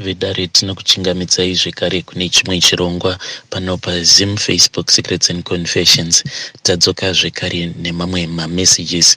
Vedare, tinokuchingamidzai zvekare kune chimwe chirongwa pano paZim Facebook Secrets and Confessions. Tadzoka zvekare nemamwe mamessages.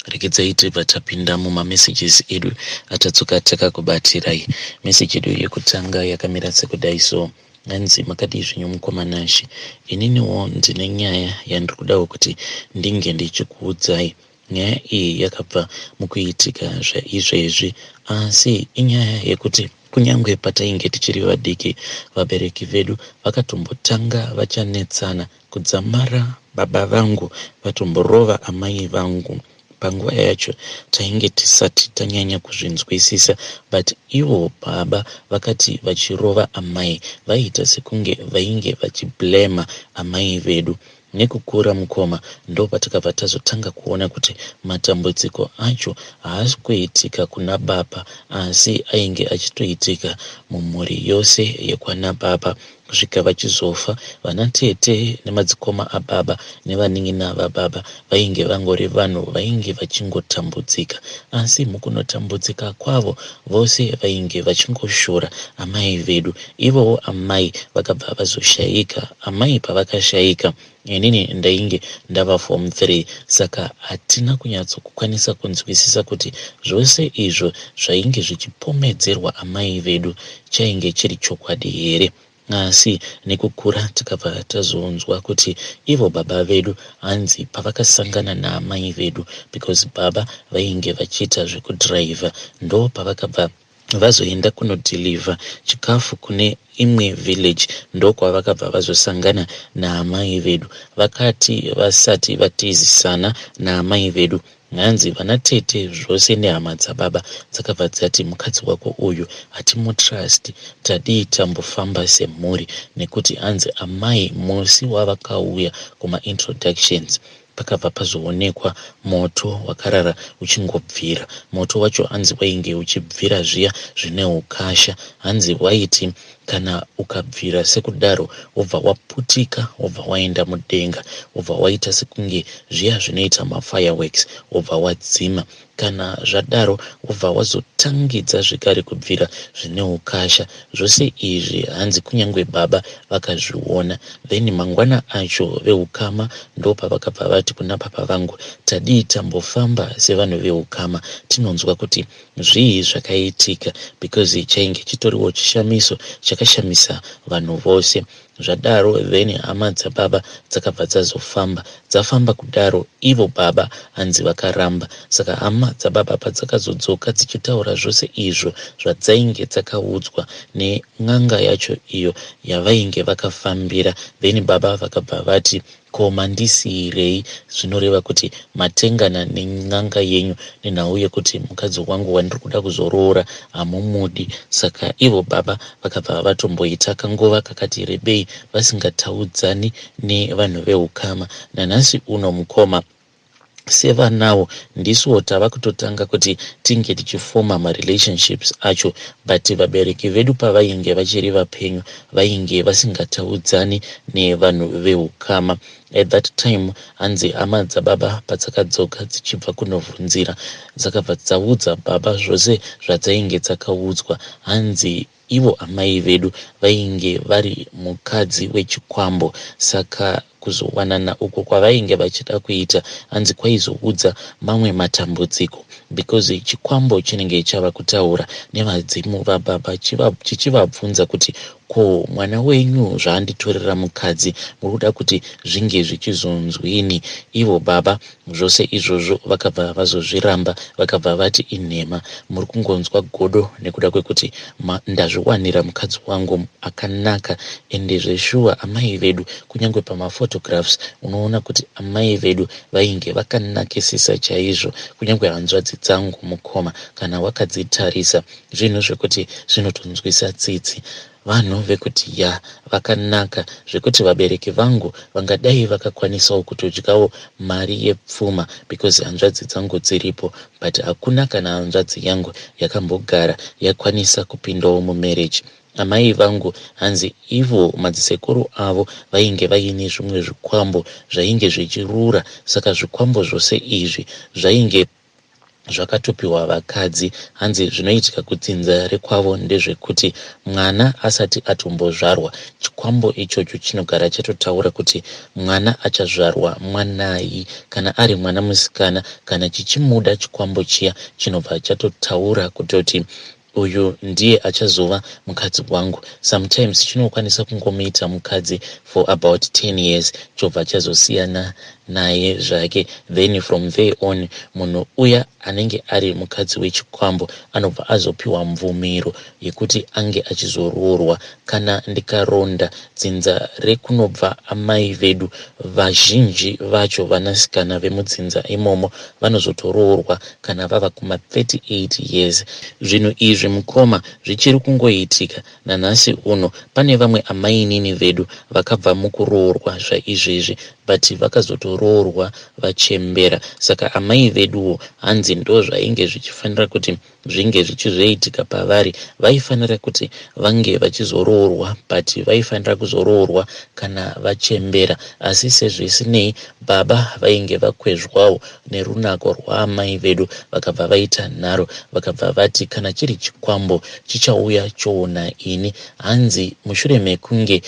Regedzai tibva tapinda mumamessages edu atadzoka takakubatirai. Meseji yedu yekutanga yakamira sekudai so. Hanzi, "Makadii zvenyu mukoma Nashe? Ininiwo ndine nyaya yandiri kudawo kuti ndinge ndichikuudzai. Nyaya iyi yakabva mukuitika zvaizvezvi, asi inyaya yekuti kunyange patainge tichiri vadiki, vabereki vedu vakatombotanga vachanetsana kudzamara baba vangu vatomborova amai vangu. Panguva yacho tainge tisati tanyanya kuzvinzwisisa, but ivo baba vakati vachirova amai, vaiita sekunge vainge vachiblema amai vedu. Nekukura, mukoma, ndo patakabva tazotanga kuona kuti matambudziko acho haasi kuitika kuna baba, asi ainge achitoitika mumhuri yose yekwana baba kusvika vachizofa. Vanatete nemadzikoma ababa nevanin'ina vababa vainge vangori vanhu vainge vachingotambudzika, asi mukunotambudzika kwavo vose vainge vachingoshora amai vedu. Ivowo amai vakabva vazoshayika. Amai pavakashayika, inini ndainge ndava form 3, saka hatina kunyatsokukwanisa kunzwisisa kuti zvose izvo zvainge zvichipomedzerwa amai vedu chainge chiri chokwadi here. Asi nekukura tikabva tazonzwa kuti ivo baba vedu, hanzi pavakasangana naamai vedu, because baba vainge vachiita zvekudhiraivha, ndo pavakabva vazoenda kunodhilivha chikafu kune imwe village, ndokwavakabva vazosangana naamai vedu. Vakati vasati vatizisana naamai vedu, hanzi vanatete zvose nehama dzababa dzakabva dzati, 'Mukadzi wako uyu hatimutrust, tadii tambofamba semhuri?' Nekuti hanzi amai musi wavakauya kumaintroductions, pakabva pazoonekwa moto wakarara uchingobvira. Moto wacho hanzi wainge uchibvira zviya zvine ukasha. Hanzi waiti kana ukabvira sekudaro, wobva waputika, wobva waenda mudenga, wobva waita sekunge zviya zvinoita mafireworks, wobva wadzima. Kana zvadaro, wobva wazotangidza zvekare kubvira zvine ukasha. Zvose izvi hanzi kunyange baba vakazviona. Then mangwana acho veukama ndopavakabva vati kuna baba vangu, 'Tadii tambofamba sevanhu veukama, tinonzwa kuti zvii zvakaitika?' Because chainge chitoriwo chishamiso chakashamisa vanhu vose. Zvadaro, then hama dzababa dzakabva dzazofamba. Dzafamba kudaro, ivo baba hanzi vakaramba. Saka hama dzababa padzakazodzoka dzichitaura zvose izvo zvadzainge dzakaudzwa nen'anga yacho iyo yavainge vakafambira, then baba vakabva vati, 'Ko mandisiyirei? Zvinoreva kuti matengana nen'anga yenyu nenhau yekuti mukadzi wangu wandiri kuda kuzoroora hamumudi.' Saka ivo baba vakabva vatomboita kanguva kakati rebei vasingataudzani nevanhu veukama. Nanhasi uno, mukoma, sevanawo ndisuwo tava kutotanga kuti tinge tichifoma marelationships acho, but vabereki vedu pavainge vachiri vapenyu vainge vasingataudzani nevanhu veukama. At that time, hanzi hama dzababa padzakadzoka dzichibva kunovhunzira, dzakabva dzaudza baba zvose zvadzainge dzakaudzwa. Hanzi ivo amai vedu vainge vari mukadzi wechikwambo, saka kuzowanana uko kwavainge vachida kuita, hanzi kwaizoudza mamwe matambudziko, because chikwambo chinenge chava kutaura nevadzimu vababa chichivabvunza kuti, 'Ko mwana wenyu zvaanditorera mukadzi, muri kuda kuti zvinge zvichizonzwini?' Ivo baba zvose izvozvo vakabva vazozviramba, vakabva vati, 'Inhema, muri kungonzwa godo nekuda kwekuti ndazviwanira mukadzi wangu akanaka.' Ende zveshuwa amai vedu, kunyange pamaphotographs unoona kuti amai vedu vainge vakanakisisa chaizvo. Kunyange hanzvadzi dzangu, mukoma, kana wakadzitarisa, zvinhu zvekuti zvinotonzwisa tsitsi, vanhu vekuti ya vakanaka zvekuti vabereki vangu vangadai vakakwanisawo kutodyawo mari yepfuma, because hanzvadzi dzangu dziripo, but hakuna kana hanzvadzi yangu yakambogara yakwanisa kupindawo mumarriage. Amai vangu, hanzi ivo madzisekuru avo vainge vaine zvimwe zvikwambo zvainge zvichirura, saka zvikwambo zvose izvi zvainge Zvakatopiwa vakadzi. Hanzi zvinoitika kudzinza rekwavo ndezvekuti mwana asati atombozvarwa, chikwambo ichocho chinogara chatotaura kuti mwana achazvarwa mwanai. Kana ari mwana musikana, kana chichimuda chikwambo chiya chinobva chatotaura kutoti uyu ndiye achazova mukadzi wangu. Sometimes chinokwanisa kungomuita mukadzi for about 10 years, chobva chazosiyana naye zvake. Then from there on, munhu uya anenge ari mukadzi wechikwambo anobva azopiwa mvumiro yekuti ange achizoroorwa. Kana ndikaronda dzinza rekunobva amai vedu, vazhinji vacho vanasikana vemudzinza imomo vanozotoroorwa kana vava kuma38 years. Zvinhu izvi, mukoma, zvichiri kungoitika nanhasi uno. Pane vamwe amainini vedu vakabva mukuroorwa zvaizvezvi, but vakazotoroorwa vachembera. Saka amai veduwo, hanzi ndo zvainge zvichifanira kuti zvinge zvichizoitika pavari. Vaifanira kuti vange vachizoroorwa, but vaifanira kuzoroorwa kana vachembera. Asi sezvisinei, baba vainge vakwezvawo nerunako rwaamai vedu, vakabva vaita nharo, vakabva vati kana chiri chikwambo chichauya choona ini. Hanzi mushure mekunge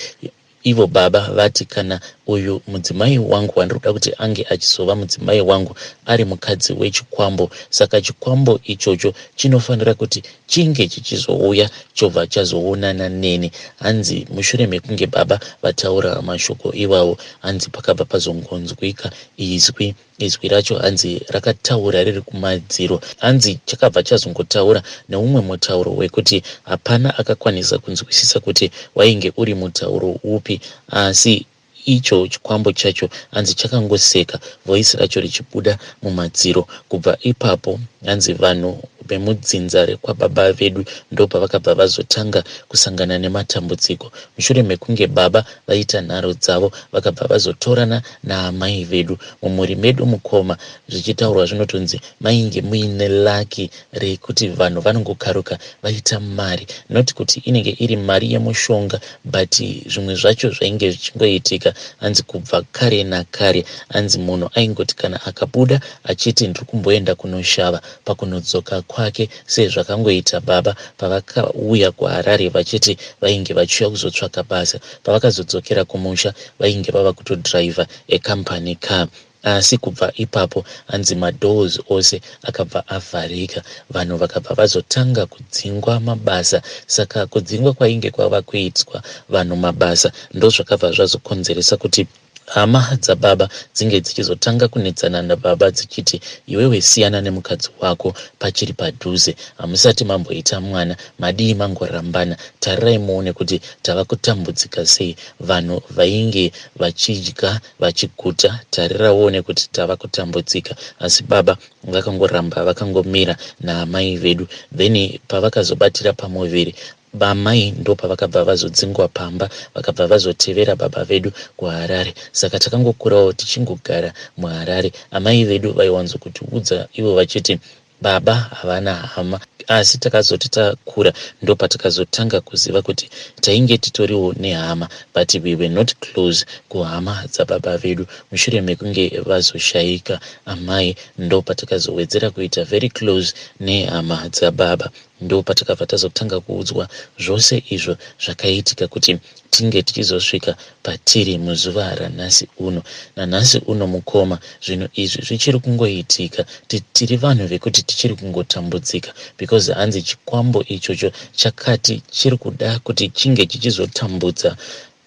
ivo baba vati kana uyu mudzimai wangu wandiri kuda kuti ange achizova mudzimai wangu ari mukadzi wechikwambo, saka chikwambo ichocho chinofanira kuti chinge chichizouya chobva chazoonana neni. Hanzi mushure mekunge baba vataura mashoko iwawo, hanzi pakabva pazongonzwika izwi. Izwi racho, hanzi, rakataura riri kumadziro. Hanzi chakabva chazongotaura neumwe mutauro wekuti hapana akakwanisa kunzwisisa kuti wainge uri mutauro upi. Asi icho chikwambo chacho, hanzi, chakangoseka, voice racho richibuda mumadziro. Kubva ipapo, hanzi vanhu vemudzinza rekwababa vedu ndopavakabva vazotanga kusangana nematambudziko. Mushure mekunge baba vaita nharo dzavo, vakabva vazotorana naamai vedu. Mumhuri medu, mukoma, zvichitaurwa zvinotonzi mainge muine lucky rekuti vanhu vanongokaruka vaita mari, not kuti inenge iri mari yemushonga, but zvimwe zvacho zvainge zvichingoitika. Hanzi kubva kare nakare, hanzi munhu aingoti kana akabuda achiti ndiri kumboenda kunoshava, pakunodzoka kwake, sezvakangoita baba pavakauya kuHarare vachiti vainge vachiuya kuzotsvaka basa, pavakazodzokera kumusha vainge vava kutodhiraivha a company car. Asi kubva ipapo, hanzi madoors ose akabva avharika, vanhu vakabva vazotanga kudzingwa mabasa. Saka kudzingwa kwainge kwava kuitwa vanhu mabasa ndozvakabva zvazokonzeresa kuti hama dzababa dzinge dzichizotanga kunetsana nababa dzichiti, "Iwewe siyana nemukadzi wako pachiri padhuze. Hamusati mamboita mwana, madii mangorambana? Tarirai muone kuti tava kutambudzika sei. Vanhu vainge vachidya vachiguta, tarira uone kuti tava kutambudzika." Asi baba vakangoramba vakangomira naamai vedu. Then pavakazobatira pamuviri, vamai ndo pavakabva vazodzingwa pamba, vakabva vazotevera baba vedu kuHarare. Saka takangokurawo tichingogara muHarare. Amai vedu vaiwanzokutiudza ivo vachiti baba havana hama, asi takazoti takura ndo patakazotanga kuziva kuti tainge titoriwo nehama, but we were not close kuhama dzababa vedu. Mushure mekunge vazoshayika amai, ndo patakazowedzera kuita very close nehama dzababa. Ndo patakabva tazotanga kuudzwa zvose izvo zvakaitika kuti tinge tichizosvika patiri muzuva ranhasi uno. Nanhasi uno, mukoma, zvinhu izvi zvichiri kungoitika. Tiri vanhu vekuti tichiri kungotambudzika, because hanzi chikwambo ichocho chakati chiri kuda kuti chinge chichizotambudza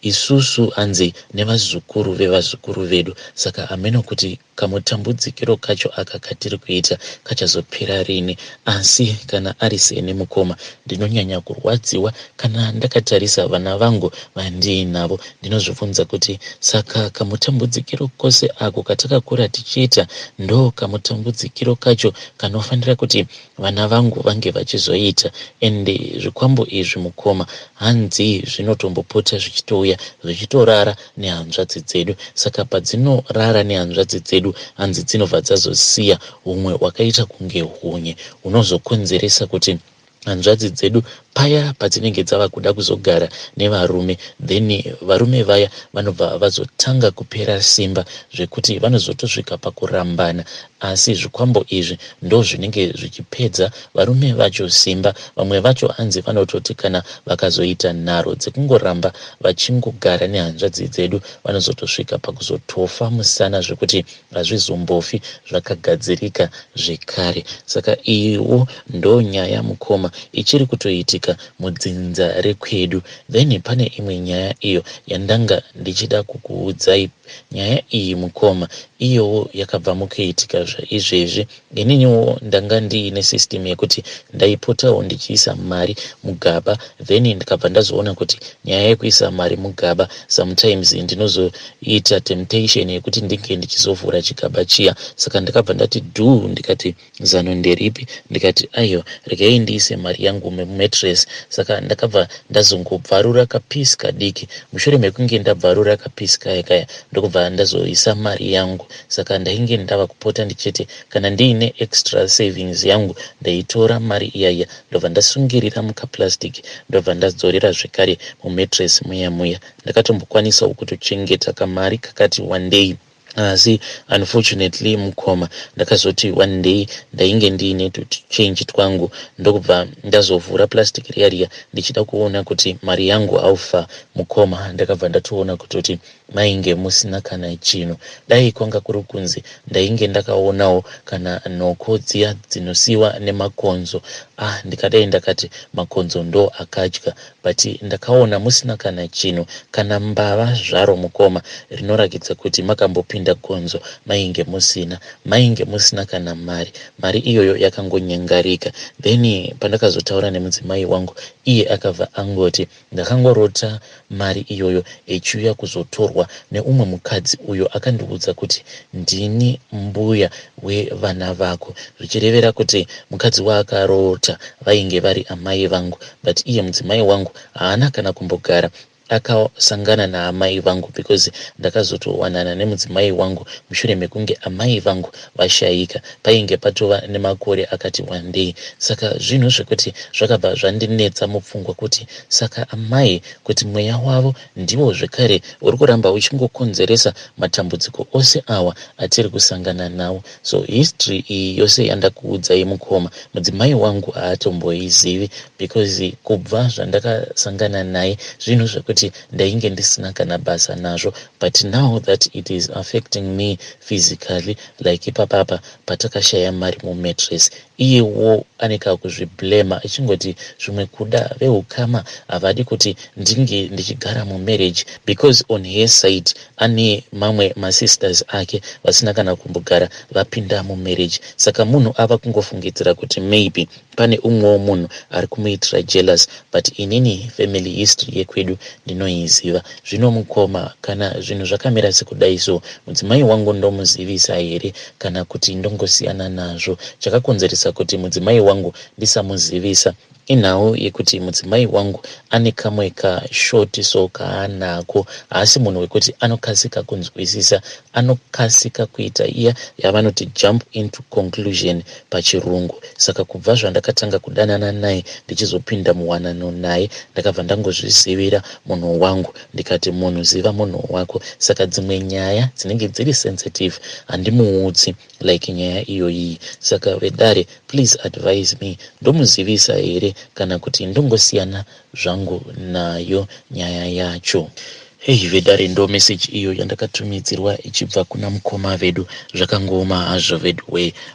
isusu, hanzi nevazukuru vevazukuru vedu. Saka hameno kuti kamutambudzikiro kacho aka katiri kuita kachazopera rini. Asi kana ari seni, mukoma, ndinonyanya kurwadziwa kana ndakatarisa vana vangu vandiinavo. Ndinozvibvunza kuti saka kamutambudzikiro kose ako katakakura tichiita ndo kamutambudzikiro kacho kanofanira kuti vana vangu vange vachizoita? Ende zvikwambo izvi, mukoma, hanzi zvinotombopota zvichitouya zvichitorara nehanzvadzi dzedu. Saka padzinorara nehanzvadzi dzedu, hanzi dzinobva dzazosiya humwe hwakaita kunge hunye hunozokonzeresa kuti hanzvadzi dzedu Paya padzinenge dzava kuda kuzogara nevarume, then varume vaya vanobva vazotanga kupera simba zvekuti vanozotosvika pakurambana. Asi zvikwambo izvi ndozvinenge zvichipedza varume vacho simba. Vamwe vacho hanzi vanototi kana vakazoita nharo dzekungoramba vachingogara nehanzvadzi dzedu, vanozotosvika pakuzotofa musana zvekuti hazvizombofi zvakagadzirika zvekare. Saka iyiwo ndonyaya, mukoma, ichiri kutoitika mudzinza rekwedu. Then pane imwe nyaya iyo yandanga ndichida kukuudzai. Nyaya iyi, mukoma, iyowo yakabva mukuitika zvaizvezvi. Ininiwo ndanga ndiine system yekuti ndaipotawo ndichiisa mari mugaba. Then ndikabva ndazoona kuti nyaya yekuisa mari mugaba, sometimes ndinozoita temptation yekuti ndinge ndichizovhura chigaba chiya. Saka ndakabva ndati dhuu, ndikati zano nderipi? Ndikati aiwa, regai ndiise mari yangu mumattress. Saka ndakabva ndazongobvarura kapiece kadiki. Mushure mekunge ndabvarura kapiece kaya kaya, ndokubva ndazoisa mari yangu. Saka ndainge ndava kupota ndichiti kana ndiine extra savings yangu, ndaitora mari iyaiya, ndobva ndasungirira mukaplastic, ndobva ndadzorera zvekare mumattress muya muya. Ndakatombokwanisawo kutochengeta kamari kakati wandei. Asi unfortunately, mukoma, ndakazoti one day ndainge ndiine tuchange twangu, ndokubva ndazovhura plastic riya riya ndichida kuona kuti mari yangu aufa. Mukoma, ndakabva ndatoona kutoti mainge musina kana chinhu. Dai kwanga kuri kunzi ndainge ndakaonawo kana nhoko dziya dzinosiyiwa nemakonzo, ah, ndikadai ndakati makonzo ndo akadya. But ndakaona musina kana chinhu, kana mbava zvaro, mukoma, rinorakidza kuti makambopinda gonzo. Mainge musina, mainge musina kana mari. Mari iyoyo yakangonyengarika. Then pandakazotaura nemudzimai wangu, iye akabva angoti ndakangorota mari iyoyo ichiuya kuzotorwa neumwe mukadzi uyo akandiudza kuti ndini mbuya wevana vako, zvichirevera kuti mukadzi waakarota vainge vari amai vangu. But iye mudzimai wangu haana kana kumbogara akasangana naamai vangu, because ndakazotowanana nemudzimai wangu mushure mekunge amai vangu vashayika, painge patova nemakore akati wandei. Saka zvinhu zvekuti zvakabva zvandinetsa mupfungwa kuti saka amai, kuti mweya wavo ndiwo zvekare uri kuramba uchingokonzeresa matambudziko ose awa atiri kusangana nawo. So history iyi yose yandakuudzai, mukoma, mudzimai wangu haatomboizivi, because kubva zvandakasangana naye zvinhu zvekuti ndainge ndisina kana basa nazvo. But now that it is affecting me physically, like ipapapa patakashaya mari mumattress, iyewo ane kakuzviblema achingoti zvimwe kuda veukama havadi kuti ndinge ndichigara mumarriage, because on her side ane mamwe masisters ake vasina kana kumbogara vapinda mumarriage. Saka munhu ava kungofungidzira kuti maybe pane umwewo munhu ari kumuitira jealous. But inini family history yekwedu ndinoiziva. Zvino mukoma, kana zvinhu zvakamira sekudai so, mudzimai wangu ndomuzivisa here kana kuti ndongosiyana nazvo? Chakakonzeresa kuti mudzimai wangu ndisamuzivisa inhau yekuti mudzimai wangu ane kamwe kashort so kaanako. Haasi munhu wekuti anokasika kunzwisisa, anokasika kuita iya yavanoti jump into conclusion pachirungu. Saka kubva zvandakatanga kudanana naye, ndichizopinda muwanano naye, ndakabva ndangozvizivira munhu wangu. Ndikati munhu ziva munhu wako. Saka dzimwe nyaya dzinenge dziri sensitive handimuudzi, like nyaya iyoyi. Saka vedare, please advise me, ndomuzivisa here kana kuti ndongosiyana zvangu nayo nyaya yacho? Hei vedare, ndo meseji iyo yandakatumidzirwa ichibva kuna mukoma vedu. Zvakangooma hazvo vedu.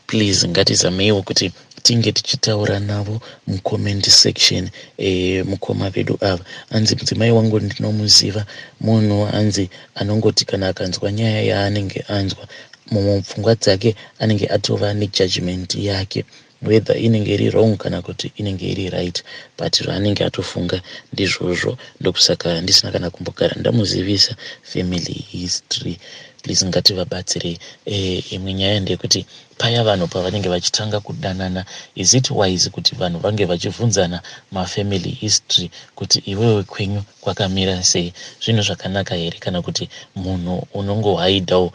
Please, ngatizameiwo kuti tinge tichitaura navo mucomment section. Mukoma vedu ava hanzi mudzimai wangu ndinomuziva. Munhu hanzi anongoti kana akanzwa nyaya yaanenge anzwa, mumupfungwa dzake anenge atova nejudgment yake, whether inenge iri wrong kana kuti inenge iri right, but zvaanenge atofunga ndizvozvo. Ndokusaka ndisina kana kumbogara ndamuzivisa family history. Please ngativabatsirei. Imwe nyaya ndeyekuti paya vanhu pavanenge vachitanga kudanana, is it wise kuti vanhu vange vachibvunzana mafamily history kuti iwewe kwenyu kwakamira sei? Zvinhu zvakanaka here, kana kuti munhu unongohaidawo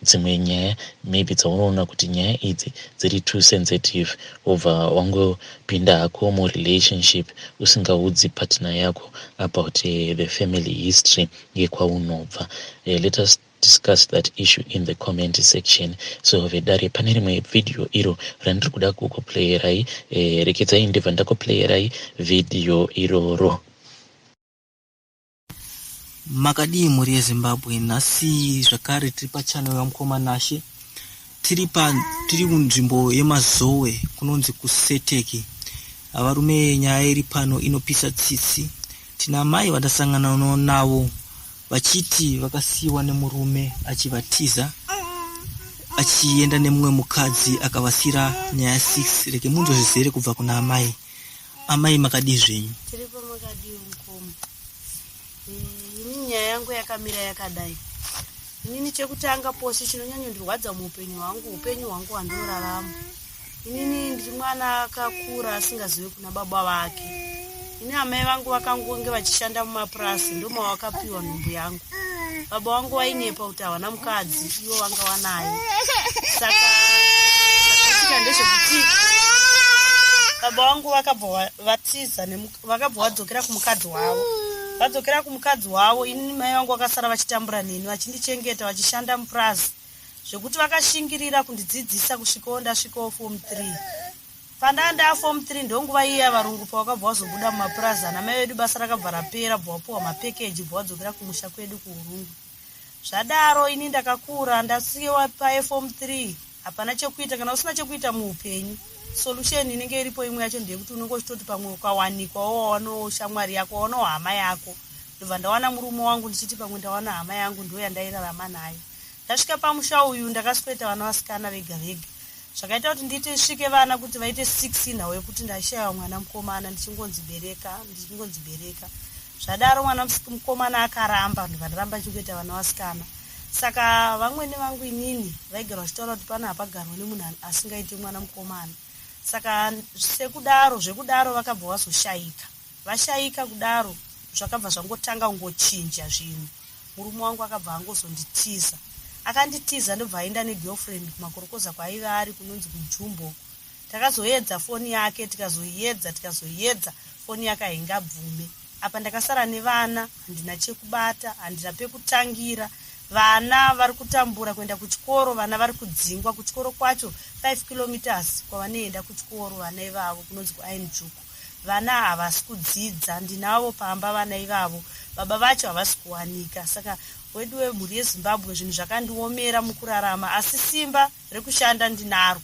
dzimwe nyaya maybe dzaunoona kuti nyaya idzi dziri too sensitive, wobva wangopinda hako murelationship usingaudzi partner yako about the family history yekwaunobva? Let us discuss that issue in the comment section. So vedare, pane rimwe vhidhiyo iro randiri kuda kukuplayirai. Rekedzai ndibva ndakuplayirai vhidhiyo iroro. Makadii mhuri yeZimbabwe? Nhasi zvakare tiri pachannel yaMukoma Nashe. Tiri pa tiri kunzvimbo yeMazowe, kunonzi kuSeteki. Varume, nyaya iri pano inopisa tsitsi. Tina mai vandasangana navo vachiti vakasiyiwa nemurume achivatiza, achienda nemumwe mukadzi, akavasiyira nyaya 6. Rege munzwe zvizere kubva kuna amai. Amai, makadii zvenyu? Tiripo, makadii mukoma? Ini nyaya yangu yakamira yakadai. Inini chekutanga pose chinonyanyondirwadza muupenyu hwangu, upenyu hwangu hwandinorarama, inini ndiri mwana akakura asingazive kuna baba vake. Ini amai vangu vakangonge vachishanda mumapurasi, ndomavakapiwa nhumbu yangu. Baba vangu vainyepa kuti havana mukadzi, ivo vanga vanaye. Saka zvakaitika ndezvekuti baba vangu vakabva vatiza, vakabva vadzokera kumukadzi wavo. Vadzokera kumukadzi wavo, inini mai vangu vakasara vachitambura neni, vachindichengeta, vachishanda mupurazi, zvekuti vakashingirira kundidzidzisa kusvikawo ndasvikawo form 3. Pandaa ndaform 3, ndonguva iya varungu pavakabva vazobuda mumapurazi, ana mai vedu basa rakabva rapera, bva vapiwa mapekeji, bva vadzokera kumusha kwedu kuUrungu. Zvadaro ini ndakakura, ndasiyiwa paeform 3, hapana chekuita. Kana usina chekuita muupenyu, solution inenge iripo imwe yacho ndeyekuti unenge uchitoti pamwe ukawanikwawo, wawanawo shamwari yako, wawanawo hama yako. Ndobva ndawana murume wangu, ndichiti pamwe ndawana hama yangu, ndo yandairarama nayo. Ndasvika pamusha uyu, ndakasweta vana vasikana vega vega, zvakaita kuti ndiite svike vana kuti vaite 6. Nhau yekuti ndashayiwa mwana mukomana, ndichingonzi bereka, ndichingonzi bereka. Zvadaro mwana mukomana akaramba, ndobva ndaramba ndichingoita vana vasikana. Saka vamwene vangu inini vaigara vachitaura kuti pano hapagarwa nemunhu asingaiti mwana mukomana. Saka sekudaro zvekudaro vakabva vazoshayika. Vashayika kudaro, zvakabva zvangotanga kungochinja zvinhu. Murume wangu akabva angozonditiza. Akanditiza, ndobva aenda negirlfriend kumakorokoza kwaaiva ari, kunonzi kuJumbo. Takazoedza foni yake, tikazoiedza, tikazoiedza foni yake, haingabvume. Apa ndakasara nevana, handina chekubata, handina pekutangira. Vana vari kutambura kuenda kuchikoro, vana vari kudzingwa kuchikoro kwacho, 5 kilometers kwavanoenda kuchikoro vana ivavo, kunonzi kuAinjuku. Vana havasi kudzidza, ndinavo pamba vana ivavo, baba vacho havasi kuwanika. Saka wedu wemhuri yeZimbabwe, zvinhu zvakandiomera mukurarama, asi simba rekushanda ndinaro,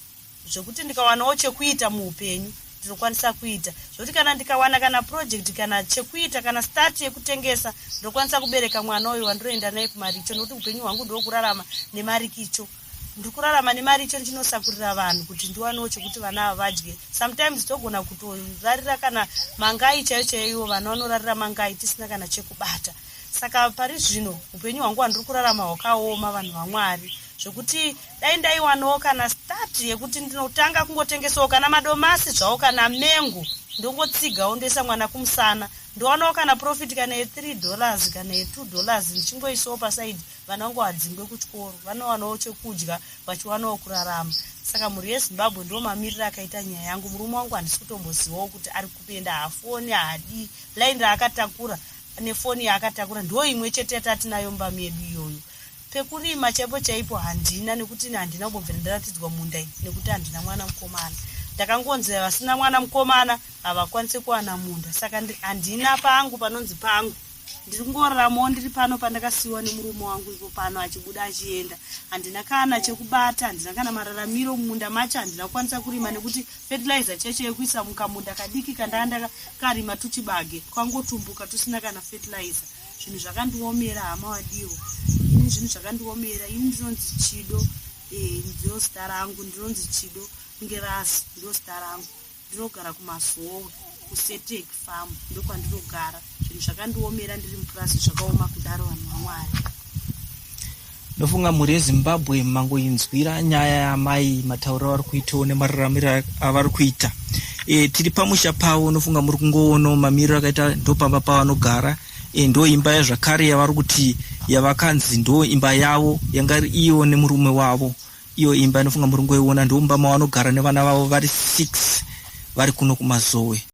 zvekuti ndikawanawo chekuita muupenyu ndinokwanisa kuita, zvokuti kana ndikawana kana project, kana chekuita, kana start yekutengesa, ndinokwanisa kubereka mwana uyu wandinoenda naye kumaricho, nokuti upenyu hwangu ndokurarama nemarikicho. Ndiri kurarama nemaricho, ndichinosakurira vanhu kuti ndiwanewo chekuti vana ava vadye. Sometimes togona kutorarira kana mangai chaiyo chaiyo, vana vanorarira mangai, tisina kana chekubata. Saka pari zvino upenyu hwangu hwandiri kurarama hwakaoma, vanhu vaMwari, zvekuti dai ndaiwanawo kana start yekuti ndinotanga kungotengesawo kana madomasi zvawo, kana mengo, ndongotsigawo, ndoisa mwana kumusana, ndowanawo kana profit kana ye$3, kana ye$2, ndichingoisawo paside, vana vangu vadzingwe kuchikoro, vanowanawo chekudya, vachiwanawo kurarama. Saka mhuri yeZimbabwe, ndo mamiriro akaita nyaya yangu. Murume wangu handisi kutombozivawo kuti ari kupenda, hafoni, haadi. Line raakatakura nefoni yaakatakura ndo imwe chete yatatinayo mumba medu iyoyo. Pekurima chaipo chaipo handina, nekuti handina kumbobvira ndaratidzwa munda iyi, nekuti handina mwana mukomana. Ndakangonzi vasina mwana mukomana havakwanisi kuwana munda. Saka handina pangu panonzi pangu. Ndiri kungoraramawo ndiri pano pandakasiyiwa nemurume wangu ipo pano, achibuda achienda. Handina kana chekubata, handina kana mararamiro. Mumunda macho handina kukwanisa kurima, nekuti fertilizer chacho yekuisa mukamunda kadiki kandanga ndakarima tuchibage twangotumbuka tusina kana fertilizer. Zvinhu zvakandiomera, hama wadiwo. Ini zvinhu zvakandiomera. Ini ndinonzi Chido, ndiro zita rangu. Ndinonzi Chido Ngerasi, ndiro zita rangu. Ndinogara kuMazowe, kuSetek Farm, ndokwandinogara. Zvinhu zvakandiomera, ndiri mupurasi, zvakaoma kudaro, vanhu vaMwari. Nofunga mhuri yeZimbabwe mangoinzwira nyaya yaamai, matauriro avari kuitawo nemararamiro avari kuita. Tiri pamusha pavo, nofunga muri kungoonawo mamiriro akaita ndopamba pavanogara. Ndo imba yazvakare yavari kuti yavakanzi ndo imba yavo yanga iri iyo nemurume wavo. Iyo imba inofunga muri kungoiona, ndomba mavanogara nevana vavo vari 6 vari kuno kuMazowe.